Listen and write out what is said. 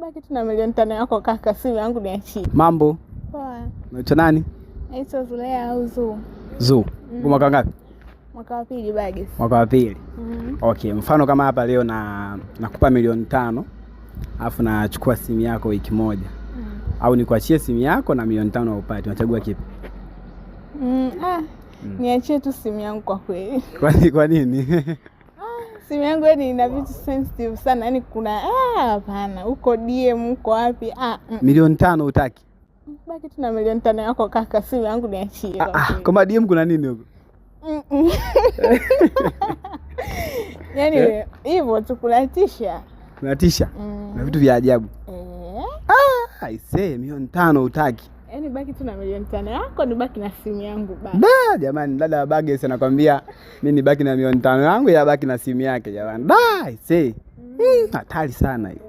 Baki tu na milioni 5 yako kaka, simu yangu niachie. Mambo. Poa. Unaitwa nani? Naitwa Zulea au Zuu. Zuu. Mwaka ngapi? Mwaka wa pili Bagesi. Mwaka wa pili. Okay, mfano kama hapa leo na nakupa milioni 5 alafu nachukua simu yako wiki moja. Au nikuachie simu yako na milioni 5 upate, unachagua kipi? Niachie tu simu yangu kwa kweli. Kwa nini? Simu yangu yani ina vitu sensitive sana. Yaani kuna hapana, huko DM uko wapi? Milioni 5 hutaki? Baki tu na milioni 5 yako kaka, simu yangu niachie. Kwa DM kuna nini huko? Yaani hivyo tu kunatisha. Kunatisha? Na vitu vya ajabu. I say milioni 5 hutaki. Yaani baki tu na milioni 5 yako, nibaki na simu yangu basi. Da, jamani, dada wa Bagesi anakuambia mimi nibaki na milioni 5 yangu, yeye abaki na simu yake jamani. Da, I say. Hatari sana hiyo.